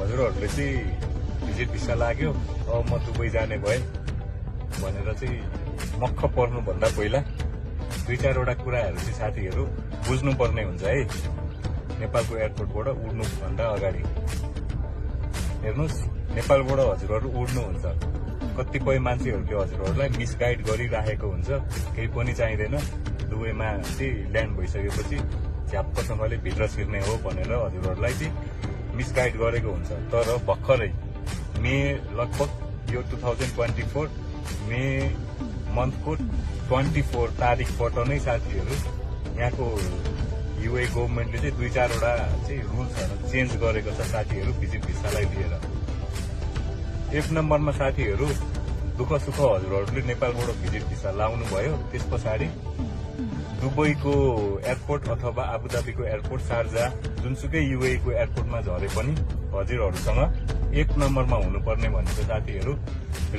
हजुरहरूले चाहिँ visit visa लाग्यो, अब म दुबई जाने भए भनेर चाहिँ मक्ख पर्नुभन्दा पहिला दुई चारवटा कुराहरू चाहिँ साथीहरू बुझ्नुपर्ने हुन्छ है। नेपालको एयरपोर्टबाट उड्नुभन्दा अगाडि हेर्नुहोस्, नेपालबाट हजुरहरू उड्नुहुन्छ, कतिपय मान्छेहरूले हजुरहरूलाई मिसगाइड गरिराखेको हुन्छ। केही पनि चाहिँदैन, दुबईमा चाहिँ ल्यान्ड भइसकेपछि झ्याप्पसँगले भित्र छिर्ने हो भनेर हजुरहरूलाई चाहिँ मिसगाइड गरेको हुन्छ। तर भर्खरै मे लगभग यो 2024 मे मन्थको 24 तारिकबाट नै साथीहरू यहाँको युए गभर्मेन्टले चाहिँ दुई चारवटा चाहिँ रुल्सहरू चेन्ज गरेको छ साथीहरू भिजिट भिसालाई लिएर। एक नम्बरमा साथीहरू दुःख सुख हजुरहरूले नेपालबाट भिजिट भिसा लाउनु भयो, त्यस पछाडि दुबईको एयरपोर्ट अथवा आबुधाबीको एयरपोर्ट, शारजा जुनसुकै युएको एयरपोर्टमा झरे पनि हजुरहरूसँग एक नम्बरमा हुनुपर्ने भनेको साथीहरू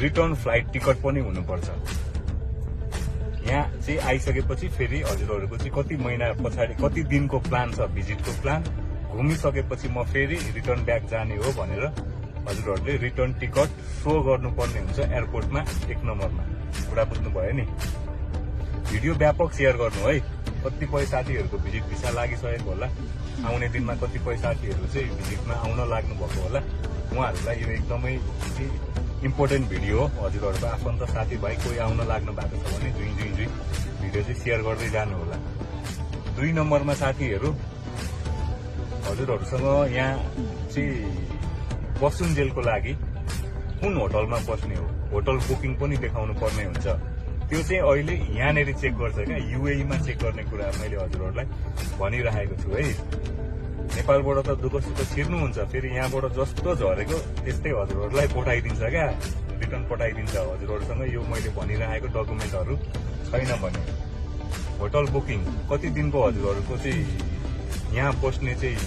रिटर्न फ्लाइट टिकट पनि हुनुपर्छ। यहाँ चाहिँ आइसकेपछि फेरि हजुरहरूको चाहिँ कति महिना पछाडि कति दिनको प्लान छ भिजिटको प्लान, घुमिसकेपछि म फेरि रिटर्न ब्याक जाने हो भनेर हजुरहरूले रिटर्न टिकट सो गर्नुपर्ने हुन्छ एयरपोर्टमा एक नम्बरमा। कुरा बुझ्नुभयो नि? भिडियो व्यापक सेयर गर्नु है। कतिपय साथीहरूको भिजिट भिसा लागिसकेको होला, आउने दिनमा कतिपय साथीहरू चाहिँ भिजिटमा आउन लाग्नु भएको होला। उहाँहरूलाई यो एकदमै इम्पोर्टेन्ट भिडियो हो। हजुरहरूको आफन्त साथीभाइ कोही आउन लाग्नु भएको छ भने जुई भिडियो चाहिँ सेयर गर्दै जानु होला। दुई नम्बरमा साथीहरू हजुरहरूसँग यहाँ चाहिँ बसुन्जेलको लागि कुन होटलमा बस्ने हो, होटल बुकिङ पनि देखाउनु पर्ने हुन्छ। त्यो चाहिँ अहिले यहाँनिर चेक गर्छ क्या, युएईमा चेक गर्ने कुरा मैले हजुरहरूलाई भनिरहेको छु है। नेपालबाट त दुःख सुख छिर्नुहुन्छ, फेरि यहाँबाट जस्तो झरेको त्यस्तै हजुरहरूलाई पठाइदिन्छ क्या, रिटर्न पठाइदिन्छ। हजुरहरूसँग यो मैले भनिरहेको डकुमेन्टहरू छैन भने होटल बुकिङ कति दिनको हजुरहरूको चाहिँ यहाँ बस्ने चाहिँ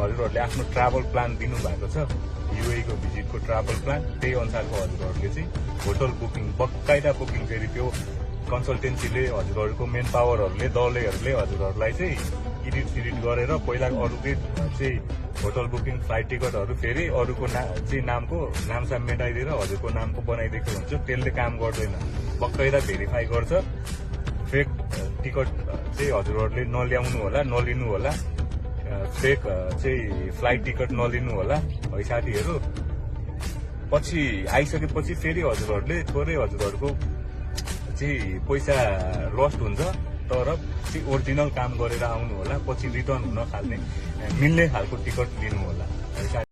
हजुरहरूले आफ्नो ट्राभल प्लान दिनुभएको छ, युएको भिजिटको ट्राभल प्लान, त्यही अनुसारको हजुरहरूले चाहिँ होटल बुकिङ बकाइदा बुकिङ फेरि त्यो कन्सल्टेन्सीले हजुरहरूको मेन पावरहरूले दलैहरूले हजुरहरूलाई चाहिँ एडिट गरेर पहिला अरूकै चाहिँ होटल बुकिङ फ्लाइट टिकटहरू फेरि अरूको चाहिँ नामसाम मेटाइदिएर हजुरको नामको बनाइदिएको हुन्छ। त्यसले काम गर्दैन, बकाइदा भेरिफाई गर्छ। फेक टिकट चाहिँ हजुरहरूले नल्याउनु होला, नलिनु होला, फेक चाहिँ फ्लाइट टिकट नलिनु होला है साथीहरू। पछि आइसकेपछि फेरि हजुरहरूले थोरै हजुरहरूको चाहिँ पैसा लस्ट हुन्छ, तर चाहिँ ओरिजिनल काम गरेर आउनु होला। पछि रिटर्न हुन मिल्ने खालको टिकट लिनु होला है।